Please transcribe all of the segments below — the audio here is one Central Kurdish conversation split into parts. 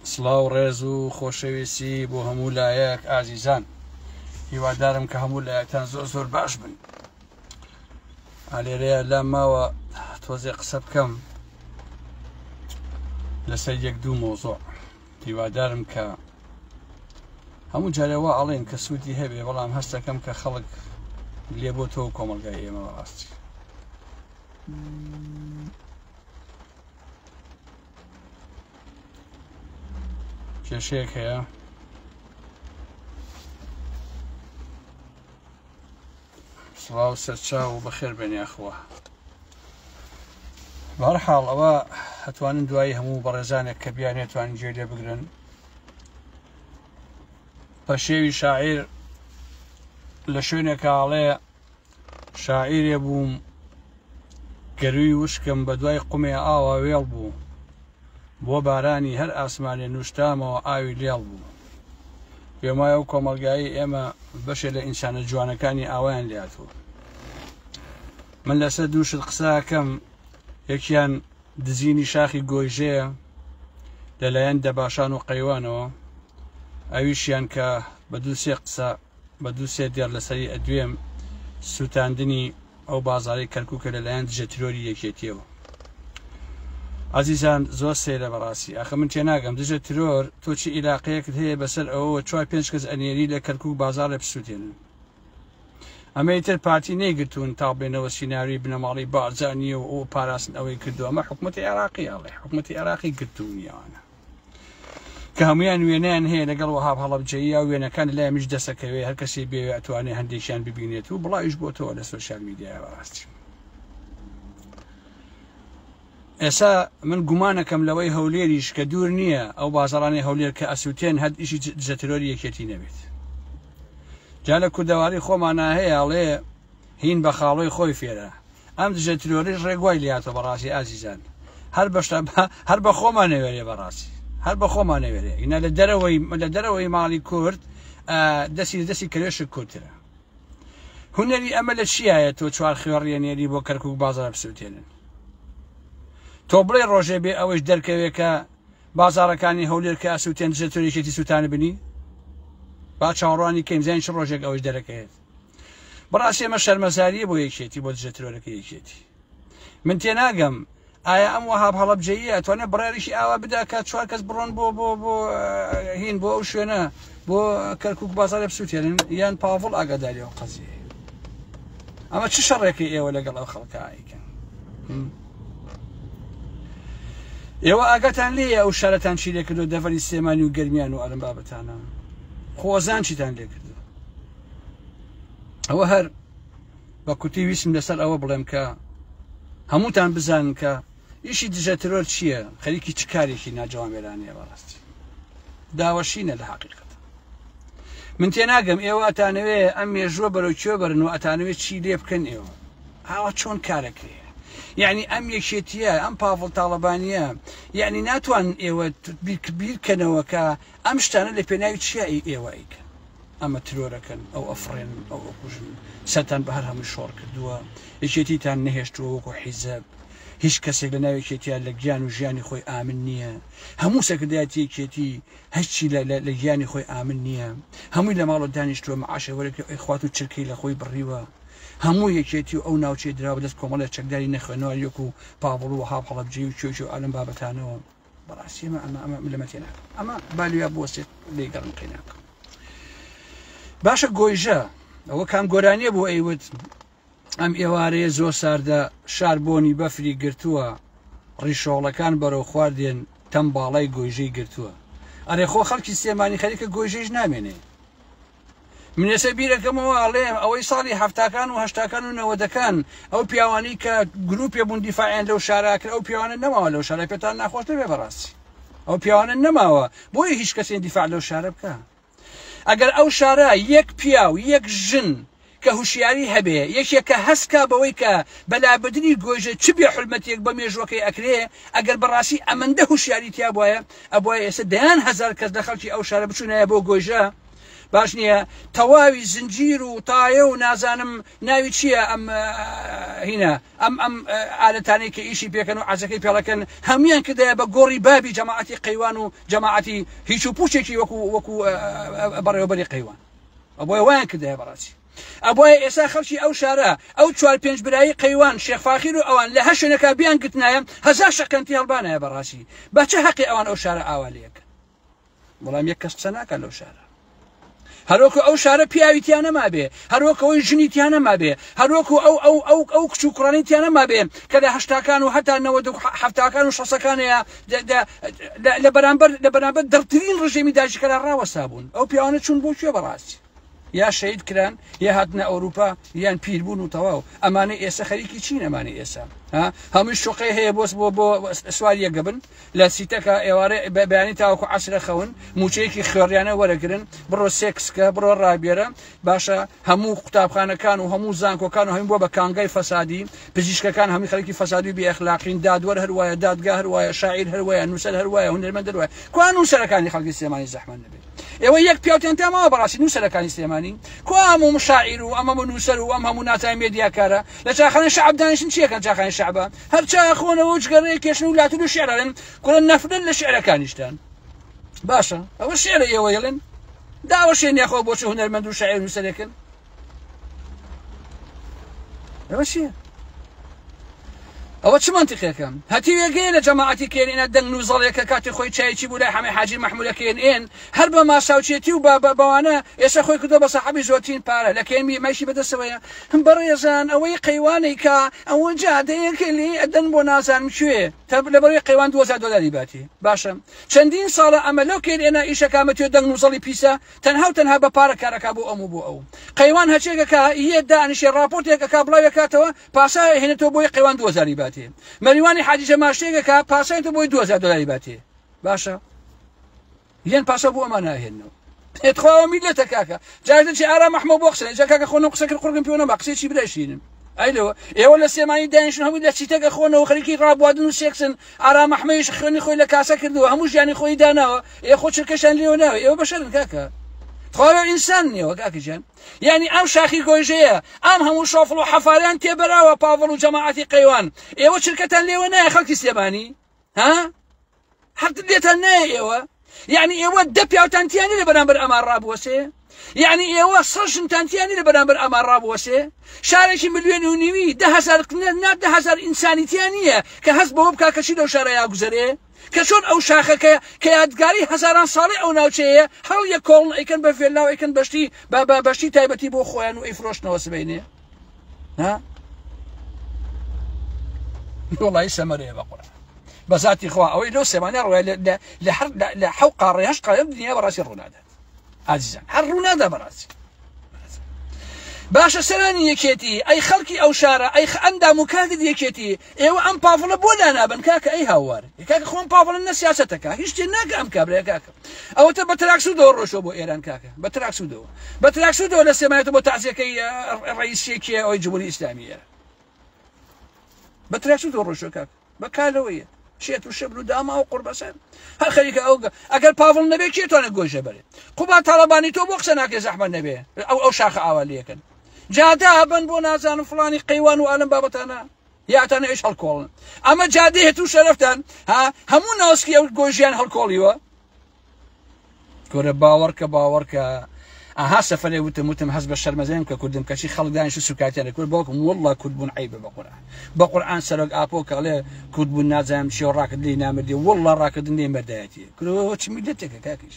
سڵاو ڕێز و خۆشەویستی بۆ هەموو لایەک ئازیزان هیوادارم کە هەموو لایەکتان زۆر زۆر باش بن ئالێرەیە لام ماوە تۆزێ قسە بکەم لەسەر یەک دوو مۆزۆ هیوادارم کە هەموو جارێ وا ئەڵێن کە سوودی هەبێ بەڵام هەستەکەم کە خەڵک لێ بۆ تۆ کۆمەلگای ئێمە بەڕاستی کێشەیەک هەیە سڵاو سەرچاو و بەخێر بێن یاخوا بەهەرحاڵ ئەوە هەتوانن دوایی هەموو بەڕێزانێک کە بیانێت توانن گوێ لێ بگرن پەشێوی شاعیر لە شوێنێکا ئەڵێ شاعیرێ بووم گەروی وشکم بە دوای قومێ ئاوا وێڵ بوو بۆ بارانی هەر ئاسمانێ نوشتامەوە ئاوی لێڵ بوو پێم وایە ئەو کۆمەڵگایەی ئێمە بەشێ لە ئینسانە جوانەکانی ئاوایان لێهاتووە من لەسەر دوو شت قسە ئەکەم یەکیان دزینی شاخی گۆیژەیە لەلایەن دەباشان و قەیوانەوە ئەویشیان کە بە دوو سێ قسە بە دوو سێ دێڕ لەسەری ئەدوێم سووتاندنی ئەو بازاڕەی کەرکوکە لەلایەن دژە ترۆری یەکێتیەوە. ئازیزان زۆر سەیرە بەڕاستی ئاخە من تێناگەم دژە ترۆر تۆ چی ئیلاقەیەکت هەیە بەسەر ئەوەوە چوار پێنج کەس ئەنێری لە کەرکوک بازاڕێ بسووتێنن ئەمە ئیتر پارتی نەیگرتوون تا بڵێنەوە سیناریۆی بنەماڵەی بارزانیە و ئەو پاراستن ئەوەی کردو ئەمە حکوومەتی عێراقی ئەڵێ حکوومەتی عێراقی گرتوونی ئەوانە کە هەمویان وێنەیان هەیە لەگەڵ وەهاب هەڵەبجەیی و وێنەکان لای منیش دەسەکەوێ هەر کەسی بێوێ ئەتوانێ هەندێکیان ببینێت و بڵاویش بۆتەوە لە سۆشیال میدیای بەڕاستی ئێسا من گومانەکەم لەوەی هەولێریش کە دوور نییە ئەو بازارانی هەولێر کە ئەسووتێن هەر ئیشی دژە ترۆری یەکێتی نەبێت جا لە کوردەواری خۆمانە هەیە ئەڵێ هین بە خاڵۆی خۆی فێرە ئەم دژە ترۆریش ڕێک وای لێهاتوە بەڕاستی ئازیزان هەر بەشتا هەر بە خۆمان نەوێرێ بەڕاستی هەر بە خۆمان نەوێرێ ئینا لە دەرەوەی لە دەرەوەی ماڵی کورد دەستی لە دەستی کەلێشک کورترە هونەری ئەمە لە چیایە تۆ چوار خوێڕیە نێری بۆ کەرکک بازار بسووتێنن تۆ بڵێ ڕۆژێ بێ ئەوەش دەرکەوێ کە بازارەکانی هەولێر کە ئەسووتێن دژە ترۆریکێتی سووتانە بنی با چاوەڕوانی کەین زین چ ڕۆژێک ئەوەش دەرەکەوێت بەڕاستی ئەمە شەرمەزاریە بۆ یەکێتی بۆ دژە ترۆرەکە یەکێتی من تێناگەم ئایا ئەم وەهاب هەڵەبجەیە ئەتوانێت بڕیاریشی ئاوا بدا کە چوار کەس بڕۆن بۆ بۆ بۆ هین بۆ ئەو شوێنە بۆ کەرکک بازارە بسووتێنن یان پاڤڵ ئاگاداری ئەو قەزیە ئەمە چ شەڕێکی ئێوە لەگەڵ ئەو خەڵکە ئایکەن ئێوە ئاگاتان لێیە ئەو شارەتان چی لێکردو دەڤەری سلێمانی و گەرمیان و ئەرم بابەتانە خۆزان چیتان لێکردو ئەوە هەر بە کورتی ویستم لەسەر ئەوە بڵێم کە هەمووتان بزانن کە ئیشی دژە ترۆر چییە خەریکی چ کارێکی ناجوامێرانەیە بەڕاستی داوەشینە لە حقیقت من تێناگەم ئێوە ئەتانەوێ ئەم مێژووە بەرەو کوێ بەرن و ئەتانەوێ چی لێ بکەن ئێوە ئاوا چۆن کارەکرێ یعنی ئەم یەکێتیە ئەم پاڤڵ تاڵەبانیە یعنی ناتوان ئێوە بیرکەنەوە کە ئەم شتانە لە پێناوی چیا ئێوە ئەیکەن ئەمە ترۆرەکەن ئەو ئەفڕێنن ئەو ئەکوژن سەرتان بە هەر هەمووی شۆڕ کردووە یەکێتیتان نەهێشتووە وەکو حیزب هیچ کەسێک لە ناو یەکێتیان لە گیان و ژیانی خۆی ئامن نییە هەموو سەرکردایەتی یەکێتی هەرچی لە گیانی خۆی ئامن نییە هەمووی لە ماڵە دانیشتووە معاشێ وەرەگرێ ئەی خوات و چرکەی لە خۆی بڕیوە هەموو یەکێتی و ئەو ناوچەی دراوە دەست کۆمەڵێ چەکداری نەخوێنەواری وەکو پاڤڵ و وەهاب هەڵەبجەیی و کێو کێو ئالەم بابەتانەوە بەڕاستی ئەمە ئەمە ئەمە لەمە تێناگەم ئەمە بالویا بوەستێت لێی گەڕم قەیناکەم باشە گۆیژە ئەوە کام گۆرانیە بۆ ئەیوت ئەم ئێوارەیە زۆر ساردە شار بۆنی بەفری گرتووە ڕیشۆڵەکان بەرەو خوار دێن تەم باڵای گۆیژەی گرتووە ئەرێ خۆ خەڵکی سلێمانی خەریکە گۆیژەیش نامێنێ من ئێستا بیرەکەمەوە ئەڵێم ئەوەی ساڵی هەفتاکان و هەشتاکان و نەوەدەکان ئەو پیاوانەی کە گروپێ بوون دیفاعیان لەو شارە کرد ئەو پیاوانە نەماوە لەو شارە پێتان ناخۆش نەبێ بەڕاستی ئەو پیاوانە نەماوە بۆیە هیچ کەسێ دیفاع لەو شارە بکە ئەگەر ئەو شارە یەک پیاو یەک ژن کە هوشیاری هەبێ یەکێک کە هەستکا بەوەی کە بە لابردنی گۆیژە چ بێ حورمەتیەک بە مێژوەکەی ئەکرێ ئەگەر بەڕاستی ئەمەندە هوشیاری تیا بوایە ئەبوایە ئێستا دەیان هەزار کەس لە خەڵکی ئەو شارە بچونایە بۆ گۆیژە. باش نییە تەواوی زنجیر و تایە و نازانم ناوی چییە ئەم هینە ئەم ئەم ئالەتانەی کە ئیشی پێکەن و عەزەکەی پێڵەکەن هەمویان کردایە بە گۆڕی بابی جەماعەتی قەیوان و جەماعەتی هیچ و پوچێکی وەکو وەکو بەڕێوەبەری قەیوان ئەبۆیە وایان کردایە بەڕاستی ئەبوایە ئێسا خەڵکی ئەو شارە ئەو چوار پێنج برایی قەیوان شێخ فاخیر و ئەوان لە هەر شوێنەکە بیان گرتنایە هەزار شەقەنتی هەڵبانایە بەڕاستی بە چه هەقی ئەوان ئەو شارە ئاوا لێکن بەڵام یەک کەس قسە ناکات لەو شارە هەروەکو ئەو شارە پیاوی تیا نەمابێ هەروەکو ئەوی ژنی تیا نەمابێ هەروەکو ئەو ئەو ئەو ئەو کچ و کوڕانی تیا نەمابێ کە لە هەشتاکان و هەتا نەوەد و حەفتاکان و شەستەکانەیە لە بەرامبەر لە بەرامبەر دڕترین ڕژێمی داگیرکەران ڕاوەستا بوون ئەو پیاوانە چوون بۆ کوێ بەڕاستی یا شەهید کران یا هاتنە ئەوروپا یان پیر بوون و تەواو ئەمانە ئێستا خەریکی چین ئەمانە ئێستا هەمووی شوقەی هەیە بۆس بۆ بۆ سواریەکە بن لە سیتەکە ئێوارە بەیانی تاوەکو عەسرە خەون موچەیەکی خوێڕیانە وەرەگرن بڕۆ سێکسکە بڕۆ ڕابێرە باشە هەموو قوتابخانەکان و هەموو زانکۆکان و هەموو بۆ بە کانگای فەسادی پزیشکەکان هەمووی خەریکی فەسادی و بێئەخلاقین دادوەر هەروایە دادگا هەروایە شاعیر هەروایە نووسەر هەروایە هونەرمەند هەروایە کوا نووسەرەکانی خەڵکی سلێمانی زەحمەت نەبێت ئێوە یەک پیاوتیان تا ماوە بەڕاستی نووسەرەکانی سلێمانی کوا هەموو شاعیر و ئەم هەموو نووسەر و ئەم هەموو ناتای مێدیاکارە لە چاخانەی شەعب دانیشن چیەکەن چاخانەی شەعبە هەر چا خۆنەوە و جگەرەیە کێشن و لاتون و شعرن کوڕە نەفرەت لە شعرەکانیشتان باشە ئەوە شعرە ئێوە یڵێن داوەشێن یاخۆ بۆچی هونەرمەند و شاعیر نووسەرێکن ئەوە چییە ئەوە چ منطقێکە هەتیوێگەیە لە جەماعەتی کێنێنە دەنگ نوزەڵێکە کاتی خۆی چایچی بوو لای حەمەی حاجی مەحموودە کێنێن هەر بە ماساوچێتی و بە بەوانە ئێستا خۆی کردووە بە سەحەبی زۆرترین پارە لە کێمی مەشی بەدەستەوەیە بەڕێزان ئەوەی قەیوانەی کە ئەوە جادەیەکە لێ ئەدەن بۆ نازانم کوێ تەب لەبەرەوەی قەیوان 2000 دۆلاری باتی باشە چەندین ساڵە ئەمە لەو کێنێنە ئیشەکامە توێ دەنگ نوزەڵی پیسە تەنها و تەنها بە پارە کارەکا بۆ ئەم و بۆ ئەو قەیوان هەچێکەکە یە دانیشێ ڕاپۆرتێکەکە بڵاوێکاتەوە پاسا هێنێتەوە بۆی قەیوان 2000 باتێ مەریوانی حاجی جەماشتێکەکە پاسا بۆی 2000 دۆلاری باتێ باشە یەن پاسا بۆ ئەمان ناهێنەوە تخواوە میلەتە کاکە جارێ چی ئارام ئەحمە بۆ قسە جا کاکە خۆنم قسە کرد قورگم پێ نەما قسەی چی براشینم ئەی لەوە ئێوە لە سێمانی دانیشن هەموو لە چیتەکە خۆنەوە خەریکی ڕابوادن و سێکسن ئارام ئەحمەیش خوێنی خۆی لە کاسە کردووە هەموو ژیانی خۆی داناوە ئێ خۆ چرکەشان لێوە ناوە ئێوە بەشەرن کاکە تخواوە ئینسان نیەوە کاکە گیان یعنی ئەم شاخی گۆیژەیە ئەم هەموو شۆفڵ و حەفاریان تێبەراوە پاڤڵ و جەماعەتی قەیوان ئێوە چرکەتان لێوە نایە خەڵکی سلێمانی ها حەق لێتان نایە ئێوە یعنی ئێوە دە پیاوتان تیانی لە بەرامبەر ئەمان ڕابوەسێ یعنی ئێوە سە ژنتان تیانی لە بەرامبەر ئەمان ڕابوەسێ شارێکی ملیۆن و نیوی ده هزار نا ده هزار ئینسانی تیا نییە کە هەست بەوە بکا کە چی لەو شارە یاگوزەرێ کە چۆن ئەو شاخەکە کە یادگاری هەزاران ساڵی ئەو ناوچەیە هەڵ یە کۆڵن ئەیکەن بە ڤێلا و ئەیکەن بەشتی بە بە بەشتی تایبەتی بۆ خۆیان و ئەیفرۆشنەوە سبەینێ ها وڵی سەمەرەیە بە قورئان بە زاتی خوا ئەوەی لەو سێمانە ڕۆیە لە هەر لە حەو قاڕێ هەشت قاڕێ دنیا بەڕاستی ڕوونادات ئازیزان هەر ڕوونادا بەڕاستی باشە سەرانی یەکێتی ئەی خەڵکی ئەو شارە ئەی ئەندام و کادر یەکێتی ئێوە ئەم پاڤڵە بۆ لانابن کاکە ئەی هاوار کاکە خۆم پاڤڵە نە سیاسەتەکە هیچ شتێ ناکە ئەم کابرای کاکە ئەوەتە بە تراکسودەوە ڕۆشەوە بۆ ئێران کاکە بە تراکسودەوە بە تراکسودەوە لە سێمایەتە بۆ تازیەکەی ڕئیسیەکی ئەوەی جمهوری ئیسلامی ئێران بە تراکسودەوە ڕۆشەوە کاکە بە کالەوەیە شێت و شبر و داما و قوربەسەر هەر خەریکە ئەو ئەگەر پاڤڵ نەبێ کێ توانێت گۆژە بەرێ قوبا تاڵەبانی تۆ بۆ قسە ناکەی زەحمەت نەبێ ئەو ئەو شاخە ئاوا لەکەن جادا بن بۆ نازانم فڵانی قەیوان و ئالم بابەتانە یاتانە ئیش هەڵکۆڵن ئەمە جادەیە تو شەرەفتان ها هەموو ناوسکی ئەو گۆژیان هەڵکۆڵیوە کورە باوەڕکە باوەڕکە ئەها سەفەرێ وتم وتم هەست بە شەرمەزەیم کە کوردم کەچی خەڵک دانیشت سوکایەتیان لە کورد باوکم والله کورد بوون عەیبە بە قورئان بە قورئان سەرۆک ئاپۆ کە ئەڵێ کورد بوون نازانم چیە و ڕاکردن لێی نامردی والله ڕاکردن لێی مەردایەتیە کورە ئەوە چ میللەتێکە کاکیش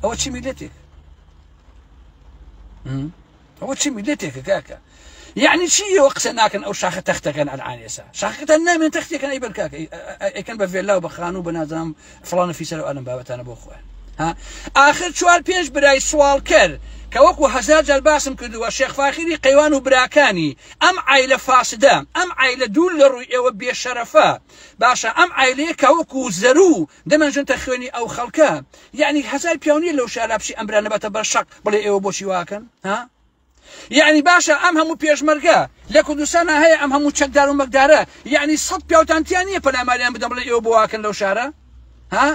ئەوە چ میللەتێکە ئەوە چ میللەتێکە کاکە یعنی چی ئێوە قسە ناکەن ئەو شاخە تەختەکەن ئەلعان ئێسا شاخەکەتان نامێن تەختێکەن ئەی بەر کاکە ئەیکەن بە ڤێلا و بە خانوو بە نازانم فڵان و فیسەر و ئەلم بابەتانە بۆ خۆیان ها ئاخر چوار پێنج برای سواڵکەر کە وەکو هەزار جار باسم کردووە شێخ فاخیری قەیوان و براکانی ئەم عایلە فاسدە ئەم عایلە دوور لە ڕووی ئێوە بێشەرەفە باشە ئەم عایلەیە کە وەکو زەرو دەمەنژنتە خوێنی ئەو خەڵکە یعنی هەزار پیاو نییە لەو شارە بچی ئەم برا نەبەتە بەر شەق بڵێ ئێوە بۆچی واکەن ها یەعنی باشە ئەم هەموو پێشمەرگە لە کوردستانا هەیە ئەم هەموو چەکدار و مەکدارە یەعنی سەد پیاوتان تیا نییە پەلاماریان بدەن بڵێ ئێوە بۆ واکەن لەو شارە ها؟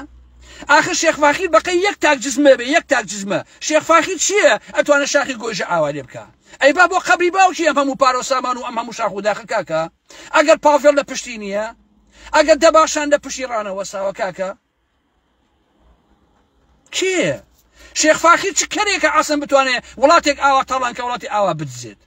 ئاخر شێخ فاخیر بەقەی یەک تاک جزمە بێ یەک تاک جزمە شێخ فاخیر چییە ئەتوانە شاخی گۆیژە ئاوا لێ بکا ئەی با بۆ قەبری باوکی ئەم هەموو پارە و سامان و ئەم هەموو شاخ و داخە کاکە ئەگەر پاڤێڵ لە پشتی نییە ئەگەر دەباشان لە پشتی ڕانەوەساوە کاکە کێ شێخ فاخیر چ کەرێکە ئاسن بتوانێت وڵاتێک ئاوا تاڵان کە وڵاتی ئاوا بدزێت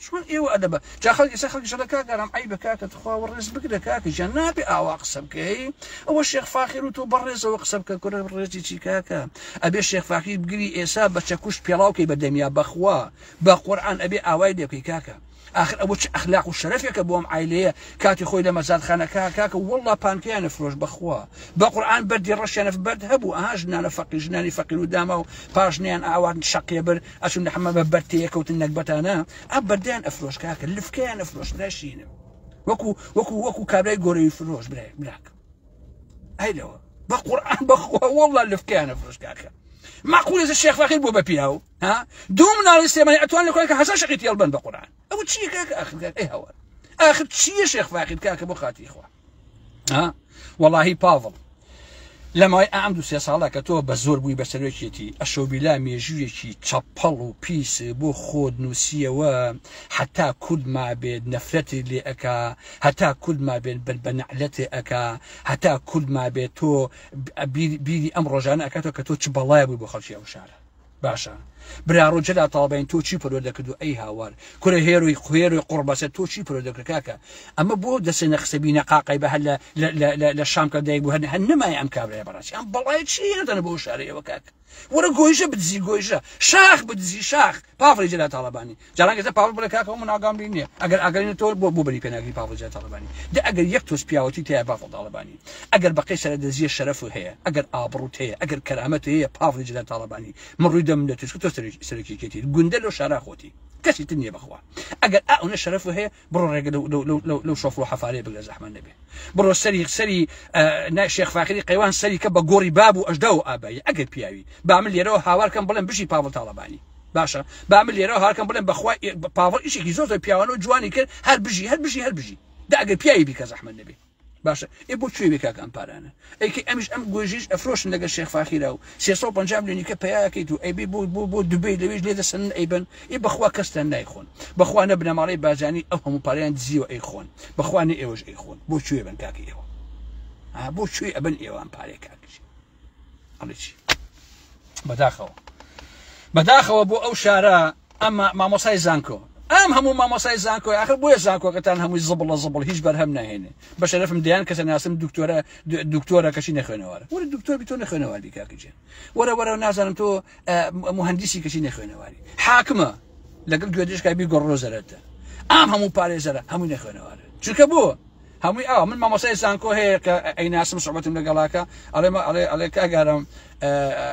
چۆن ئێوە ئەدەبە جا خەڵک ئێستا خەڵکی شەڵە کاک ئارام عەیبە کاکە تخوا و ڕێز بگرە کاکە گیان نابێ ئاوا قسە بکەی ئەوە شێخ فاخیر و تۆ بەڕێزەوە قسە بکە کورە ڕێزی چی کاکە ئەبێ شێخ فاخیر بگری ئێسا بە چەکوش پێڵاوکەی بە دەمیا بەخوا بە قورئان ئەبێ ئاوای لێ بکەی کاکە ئاخر ئەوە چ ئەخلاق و شەرەفێکە بۆ ئەم عایلەیە کاتی خۆی لە مەزادخانەکە کاکە واللە پانکەیانە فرۆش بەخوا بە قورئان بەردی ڕەشیانە بەرد هەبوو ئەها ژنانە فەقیر ژنانی فەقیر و داما و پاشنیان ئاوات شەقێ بر ئەچون لە حەمە بە بەرد تێکەوتن نەگبەتانە ئە بەردیان ئەفرۆش کاکە لفکەیان ئەفرۆش براشینم وەکو وەکو وەکو کابرای گۆرەوی فرۆش برای براک ئەیلەوە بە قورئان بەخوا واللە لفکەیان ئەفرۆش کاکە معقولە شێخ فەقیر بۆ بە پیاو ها دوو مناڵی سلێمانی ئەتوان لە کۆیەکە هەزار شەقی تێڵ بن بە قورئان ئەوە چییە کاکە ئاخر کاکە ئەی هاوار ئاخر چییە شێخ فاقیر کاکە بۆ خاتری خوا ها وەڵاهی پاڤڵ لە ماوەی ئەم دو سێ ساڵە کە تۆ بە زۆر بووی بە سەرۆکێتی ئەشۆبیلا مێژوویەکی چەپەڵ و پیس بۆ خۆت نووسیەوە حتا کورد مابێت نەفرەتی لێ ئەکا هەتا کورد مابێت بن بە نەعلەتێ ئەکا هەتا کورد مابێت تۆ بیری ئەم ڕۆژانە ئەکاتەوە کە تۆ چ بەڵایە بووی بۆ خەڵکی ئەو شارە باشە براڕۆ جەلا تاڵبین تۆ چی پەروەردە کردو ئەی هاوار کورە هێرۆی قوێرۆی قوڕ بەسەر تۆ چی پەروەردە کرد کاکە ئەمە بۆ دەسێ نەخسە بینە قاقای بە هەر لە لە شام کە دایک بوو هەر هەر نەمایە ئەم کابرایە بەڕاستی ئەم بەڵای چی هێنەتەنە بۆ شارەیەوە کاک وەرە گۆیژە بدزی گۆیژە شاخ بدزی شاخ پاڤڵی جەلا تاڵەبانی جاران گەزە پاڤڵ بڵێ کاکە من ئاگام لێ نییە ئەگەر ئاگای تۆ بۆ بۆ بەری پێناگری پاڤڵ جەلا تاڵەبانی دە ئەگەر یەک تۆز پیاوەتی تیا پاڤڵ تاڵەبانی ئەگەر بەقەی سەرە دەزیە شەرەف هەیە ئەگەر ئابڕوت هەیە ئەگەر کەرامەت هەیە پاڤڵی جەلا تاڵەبانی من ڕووی دەم لە تۆ تۆ سەرۆکی یەکێتی گوندە لەو شارا خۆتی کەسی تر نییە بەخوا ئەگەر ئەونە شەرەف هەیە بڕۆ ڕێگە لەو شۆفڵ و حەفارەیە بگرە زەحمەت نەبێ بڕۆ سەری سەری شێخ فاخری قەیوان سەری کە بە گۆڕی باب و ئەژدا و ئابایی ئەگەر پیاوی با من لێرەوە هاوار کەم بڵێم بژی پاڤڵ تاڵەبانی باشە با من لێرەوە هاوار کەم بڵێم بەخوا پاڤڵ ئیشێکی زۆر زۆر پیاوانە و جوانی کرد هەر بژی هەر بژی هەر بژی دا ئەگەر پیاوی بیکە زەحمەت نەبێ باشە ئێ بۆ کوێ بێ کاکە ئەم پارانە ئەی کەی ئەمیش ئەم گۆژیش ئەفرۆشن لەگەر شێخ فاخیرا و 350 ملیۆنی کە پیاکەیت و ئەی بێ بۆ بۆ بۆ دوبەی لەوێش لێ دەسەنن ئەیبەن ئێ بەخوا کەستان نایخۆن بەخوا نە بنەماڵەی بازانی ئەو هەموو پارەیان دزیوە ئەیخۆن بەخوا نە ئێوەش ئەیخۆن بۆ کوێ بن کاکە ئێوە بۆ کوێ ئەبن ئێوە ئەم پارەیە کاکە ئەڵێ چی بەداخەوە بەداخەوە بۆ ئەو شارە ئەمە مامۆسای زانکۆ ئەم هەموو مامۆسای زانکۆ آخر بۆیە زانکۆکەتان هەمووی زبڵە زبڵ هیچ بەرهەم ناهێنێ بە شەرەفم دەیان کەسە ناسم دکتۆرە دکتۆرە کەچی نەخوێنەوارە وەرە دکتۆر بی تۆ نەخوێنەوار بی کاکە گیان وەرە وەرە نازانم تۆ مهندسی کەچی نەخوێنەواری حاکمە لەگەڵ گوێدرێژکای بی گۆڕۆ زەرەتە ئەم هەموو پارێزەرە هەمووی نەخوێنەوارە چونکە بۆ هەمووی ئاوا من مامۆسای زانکۆ هەیە کە ئەیناسم سوعبەتم لەگەڵاکە ئەڵێ ئەڵێ ئەڵێ کاگارم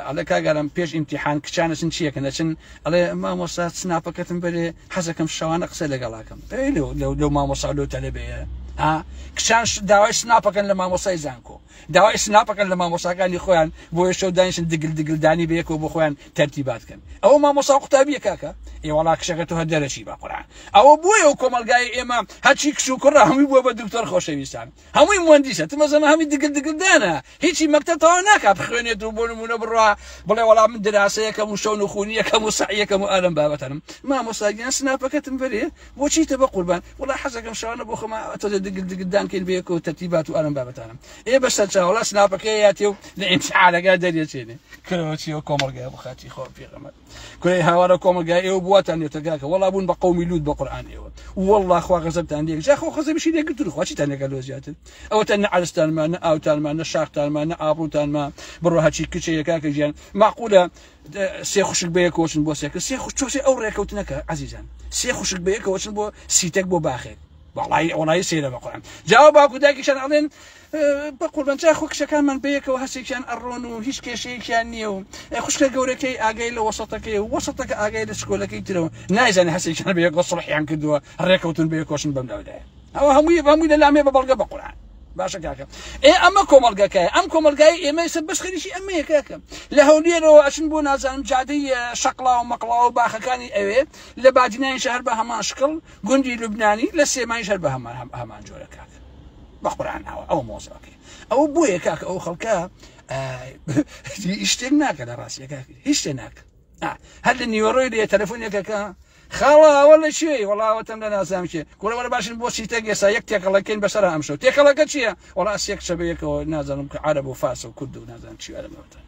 ئەڵێ کاگارم پێش ئیمتیحان کچان ئەچن چیەکە نەچن ئەڵێ مامۆسا سناپەکەتم بەرێ حەزەکەم شەوانە قسە لەگەڵاکەم ئەی لەو لەو لەو مامۆسا لەو تەلەبەیە ها کچان داوای سناپەکەن لە مامۆسای زانکۆ داوای سناپەکەن لە مامۆساکانی خۆیان بۆیە شەو دانیشن دگل دگل دانی بەیەکەوە بۆ خۆیان تەرتیبات کەن ئەوە مامۆسا قوتابیە کاکە ئێ وەڵا کچەکە تۆ هەر دەرەچی بە قورئان ئەوە بۆیە و کۆمەڵگای ئێمە هەرچی کچ و کوڕە هەمووی بووە بە دکتۆر خۆشەویستان هەمووی مهندیسە تمەزەمە هەمووی دگل دگلدانە هیچی مەکتەب تەواو ناکا بخوێنێت و بۆ نمونە بڕوا بڵێ وەڵا من دراسەیەکەم و شەون و خونیەکەم و سەعیەکەم و ئالەم بابەتەنم مامۆستا گیان سناپەکەتم بەرێ بۆچیتە بە قوربان وڵا حەزەکەم شەوانە بۆ خۆما تۆزێ دگل دگلدان کەین بەیەکەوە تەرتیبات و ئالەم بابەتانم ئێ بە سەرچاوەڵا سناپەکەی یاتێ و لە ئیمتیحانەکە دەریەچێنێ کرەوە چیەوە کۆمەڵگای بۆ خاتی خۆ پێغەمبەر کورەی هاوارە کۆمەڵگای ئێوە بواتان لێتە کاکە وەڵا بوون بە قەومی لوت بە قورئان ئێوە والله خوا غەزەبتان لێ جا خۆ غەزەبیشی لێ گرتون خوا چیتان لێکە لۆ زیاتر ئەوەتە نە عەرزتانما نە ئاوتانما نە شاختانما نە ئابڕوتانما بڕۆ هەرچی کچەیە کاکە گیان معقولە سێ خوشک بەیەکەوە چن بۆ سێکە سێ خوش چۆسێ ئەو ڕێکەوتنەکە عەزیزان سێ خوشک بەیەکەوە چن بۆ سیتەک بۆ باخێک وەڵی وەڵی سەیرە بە قورئان جاوە باوک و دایکیشان ئەڵێن بە قوربان جا خۆ کچەکانمان بەیەکەوە هەسێکیان ئەڕۆن و هیچ کێشەیەکیان نییە و خوشکە گەورەکەی ئاگای لە وەسەتەکەی و وەسەتەکە ئاگای لە چکۆلەکەی ترەوە نایزانێ هەسێکیان بەیەکەوە سڵحیان کردووە ڕێکەوتون بەیەکۆشن بەم لاودایە ئەوە هەمووی هەمووی لە لامێ بە بەڵگە بە قورئان باشە کاکە ئێ ئەمە کۆمەڵگەکە ئەم کۆمەڵگای ئێمە ئێستا بەس خەریکی ئەمەیە کاکە لە هەولێرەوە ئەچن بۆ نازانم جادەی شەقڵا و مەقڵا و باخەکانی ئەوێ لە بادینانیش هەر بە هەمان شکڵ گوندی لوبنانی لە سێمانیش هەر بە هەمان هەمان جۆرە کاکە بە قورئان ئەوە ئەوە مۆزەکەی ئەوە بۆیە کاکە ئەو خەڵکە هیچ شتێک ناکە لە ڕاستیەکە هیچ شتێک ناکە هەر لە نیوەڕۆی لێ تەلەفۆنێکەکە خاڵە ئەوە لە کوێی وەڵاوەتم لە نازانم کێ کوڕە وەرە باشن بۆ سیتەک ئێستا یەک تێکەڵەکەین بەسەر ئەمشەو تێکەڵەکە چییە وەڵا سێ کچە بە یەکەوە نازانم کە عەرەب و فارس و کورد و نازانم چی ئەرەمەوەتە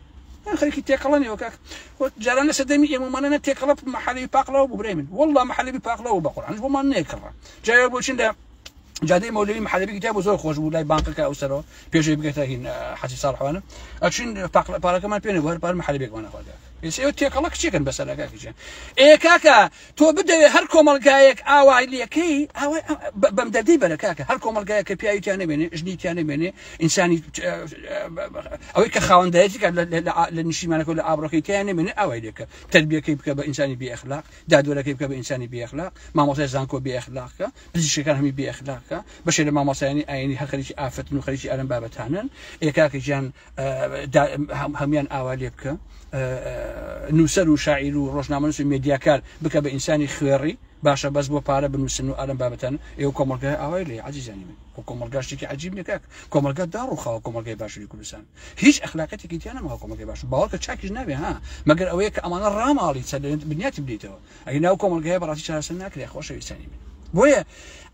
خەریکی تێکەڵە نیوە کاک جاران لە سەردەمی ئێمەمانە نە تێکەڵە محەلەوی پاقلەوە بوو برای من والله محەلەوی پاقلەوە بە قورئان بۆمان نەیکڕا جارێ بۆچین لە جادەی مەولەوی محەلەبی تیا بوو زۆر خۆش بوو لای بانقەکە ئەو سەرەوە پێشەوەی بگەێتە هین حەجی ساڵحوانە ئەچین پارەکەمان پێ نەبوو هەر پار محەلەبێکمان نەخوارد ئێستا ئێوە تێکەڵە کچێکن بەسەر کاکە ئێ کاکە تۆ بدەوێ هەر کۆمەڵگایەک ئاوای لەکەی ئاوای بەم دەردەی بەرە کاکە هەر کۆمەڵگایەک کە پیاوی تیا نەمێنێ ژنی تیا نەمێنێ ئینسانی ئەوەی کە خاوەندایەتی کات لە نیشتیمانەکە لە ئابڕۆکەی تیا نەمێنێ ئاوای لێکە تربیەکەی بکە بە ئینسانی بێ ئەخلاق دادوەرەکەی بکە بە ئینسانی بێ ئەخلاق مامۆستای زانکۆ بێ ئەخلاقکە پزیشکەکان هەمی بێ ئەخلاقکە بەشێ لە مامۆستایانی ئاینی هەر خەریکی ئافرەتن و خەریکی ئەرم بابەتانن ئێ کاکە گیان هەموان ئاوا لێ بکە نووسەر و شاعیر و ڕۆژنامەنووس و مێدیاکار بکە بە ئینسانی خوێڕی باشە بەس بۆ پارە بنووسن و ئالم بابەتان ئێوە کۆمەڵگای ئاوای لێ عزیزانی من خۆ کۆمەڵگا شتێکی عجیب نییە کاک کۆمەڵگا داڕوخاوە کۆمەڵگای باشووری کوردستان هیچ ئەخلاقەتێکی تیا نەماوە کۆمەڵگای باش باوەڕکە چاکیش نابێ ها مەگەر ئەوەیە کە ئەمانە ڕاماڵی چەند بنیاتی بدەیتەوە ئەگەر ناو کۆمەڵگای بەڕاستی چارەسەر ناکرێ خۆشەویستانی من بۆیە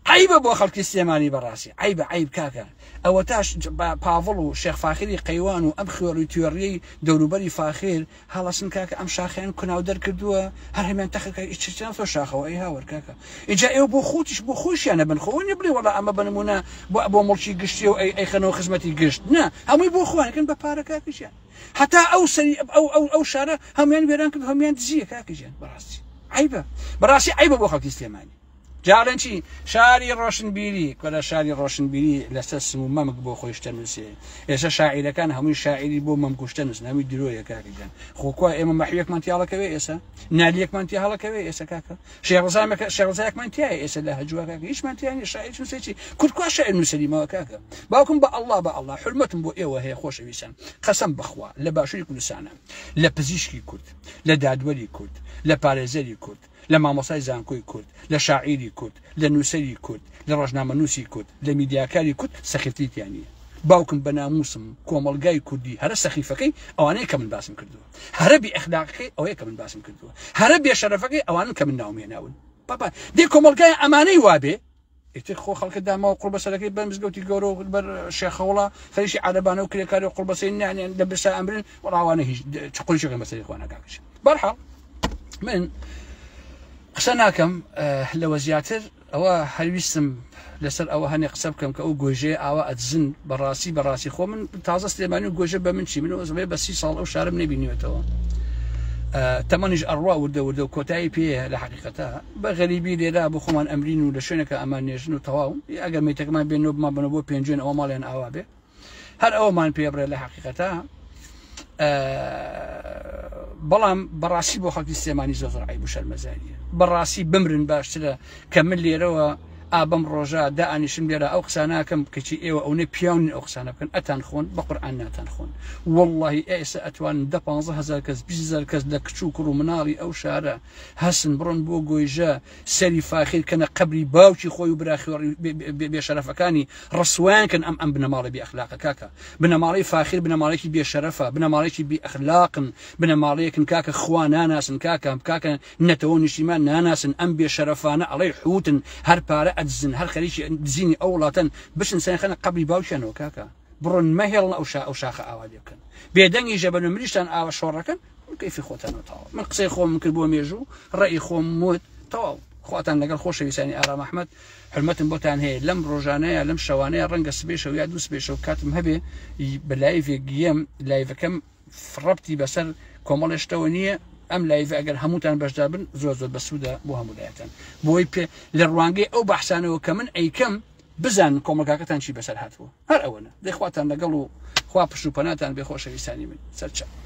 عیبە بۆ خەڵکی سلێمانی بەڕاستی عیبە عیب کاکە ئەوە تاش پاڤڵ و شێخ فاخری قەیوان و ئەم خوێڕی توێڕیەی دەوروبەری فاخر هەڵەسن کاکە ئەم شاخیان کوناو دەرکردووە هەر هەمیان تەخر چیان تۆ شاخەوە ئەی هاوەر کاکە ئینجا ئێوە بۆ خۆتیش بۆ خۆشیانە بن خۆ نیە بڵێ وەڵا ئەمە بە نمونە بۆ بۆ مڵکی گشتی و ئەی ئەیخەنەوە خزمەتی گشت نا هەمووی بۆ خۆیانکەن بە پارە کاکەیان هەتا ئەو سەری ئەو ئەو ئەو شارە هەمویان وێران کرد هەمویان دزیە کاکەیان بەڕاستی عیبە بەڕاستی عیبە بۆ خەڵکی سلێمانی جاڵێن چی شاری ڕۆشنبیری کۆلە شاری ڕۆشنبیری لەسەر سم و مەمک بۆ خۆی شتە نووسێ ئێستا شاعیرەکان هەمووی شاعیری بۆ مەمک و شتە نووسن هەمووی درۆیە کاکە گیان خۆ کوا ئێمە مەحویەکمان تیاڵەکەوێ ئێستا نالیەکمان تیا هەڵەکەوێ ئێستا کاکە شێخ ڕەزایەکمان تیایە ئێستا لە هەجوە کاکە هیچمان تیا نییە شاعیر نووسێ چی کورد کوا شاعیر نووسەری ماوە کاکە باوکم بە ئەڵڵا بە ئەڵڵا حورمەتم بۆ ئێوە هەیە خۆشەویستان قەسەم بەخوا لە باشووری کوردستانە لە پزیشکی کورد لە دادوەری کورد لە پارێزەری کورد لە مامۆستای زانکۆی کورد، لە شاعیری کورد، لە نووسەری کورد، لە ڕۆژنامەنووسی کورد، لە میدیاکاری کورد سەخیفتری تیا نییە. باوکم بە نامووسم کۆمەڵگای کوردی هەرە سەخیفەکەی ئەوانەیە کە من باسم کردووە. هەرە بێ ئەخلاقەکەی ئەوەیە کە من باسم کردووە. هەرە بێ شەرەفەکەی ئەوانن کە من ناوم هێناون. بابا دێ کۆمەڵگای ئەمانەی وابێ ئیتر خۆ خەڵکە داماوە قوڕبەسەرەکەی بەر مزگەوتی گەورە و بەر شێخەوڵا خەریکی عەرەبانە و کرێکاری و قوڕبەسەی نانیان لە برسا ئەمرن وەڵاوانە هیچ چ قوریشەکەن بەسەری خۆیان کاکەش بەرحاڵ من قسە ناکەم لەوە زیاتر ئەوە هەرویستم لەسەر ئەوە هەنێ قسە بکەم کە ئەو گۆژەیە ئاوا ئەدزن بەڕاستی بەڕاستی خۆ من تازە سلێمانی و گۆژە بە من چی من ئەوە بە سی ساڵ ئەو شارم نەبینیوێتەوە تەمەنیش ئەڕوا وردە وردە و کۆتایی پێیە لە حقیقەتە بە غەریبی لێرە بۆ خۆمان ئەمرین و لە شوێنەکە ئەمان نێژن و تەواو ئەگەر میتەکەمان بێنەوە بمان بنەوە بۆ پێنجوێن ئەوە ماڵیان ئاوا بێ هەر ئەومان پێبڕێ لە حقیقەتە بەڵام بەڕاستی بۆ خەڵکی سلێمانی زۆر زۆر عیب و شەرمەزاریە بەڕاستی بمرن باشترە کە من لێرەوە ئابم ڕۆژە دائانیشم لێرە ئەو قساناکەم کەچی ئێوە ئەونە پیاون ئەو قسانە بکەن ئەتان خۆن بە قورئان ناتان خۆن واللهی ئێستا ئەتوان دە پانزە هەزار کەس بیست هەزار کەس لە کچ و کوڕ و مناڵی ئەو شارە هەسن بڕۆن بۆ گۆیژە سەری فاخیر کەنە قەبری باوکی خۆی و برا خوێڕی بێشەرەفەکانی ڕسوایان کەن ئەم ئەم بنەماڵە بێ ئەخلاقە کاکە بنەماڵەی فاخیر بنەماڵێکی بێشەرەفە بنەماڵێکی بێ ئەخلاقن بنەماڵەیەکن کاکە خوا ناناسن کاکە کاکە نەتەوە نیشتیمان ناناسن ئەم بێشەرەفانە ئەڵێی حوتن هەر پارە ئەدزن هەر خەریکی دزینی ئەو وڵاتەن بچن سەیان خەنە قەبری باوکیانەوە کاکە بڕۆن مەهێڵن ئەو شا ئەو شاخە ئاوا لێ بکەن بێدەنگی ژەبن و مریشتان ئاوە شۆڕەکەن کەیفی خۆتانەوە تەواو من قسەی خۆم کرد بۆ مێژوو ڕێی خۆم وت تەواو خواتان لەگەڵ خۆشەویستانی ئارام ئەحمەد حرمەتم بۆتان هەیە لەم ڕۆژانەیە لەم شەوانەیە ڕەنگە سبێ شەو یا دوو سبێ شەو کاتم هەبێ بە لایڤێک گیەم لایڤەکەم ڕەبتی بەسەر کۆمەڵێ شتەوە نییە ئەم لایڤە ئەگەر هەمووتان بەشدار بن زۆر زۆر بەسوودە بۆ هەموو لایەتان بۆی پێ لە ڕوانگەی ئەو بەحسانەوە کە من ئەیکەم بزان کۆمەڵگاکەتان چی بەسەر هاتووە هەر ئەوەنە دەخواتان لەگەڵ و خوا پشت و پەناتان بێ خۆشەویستانی من سەرچاو.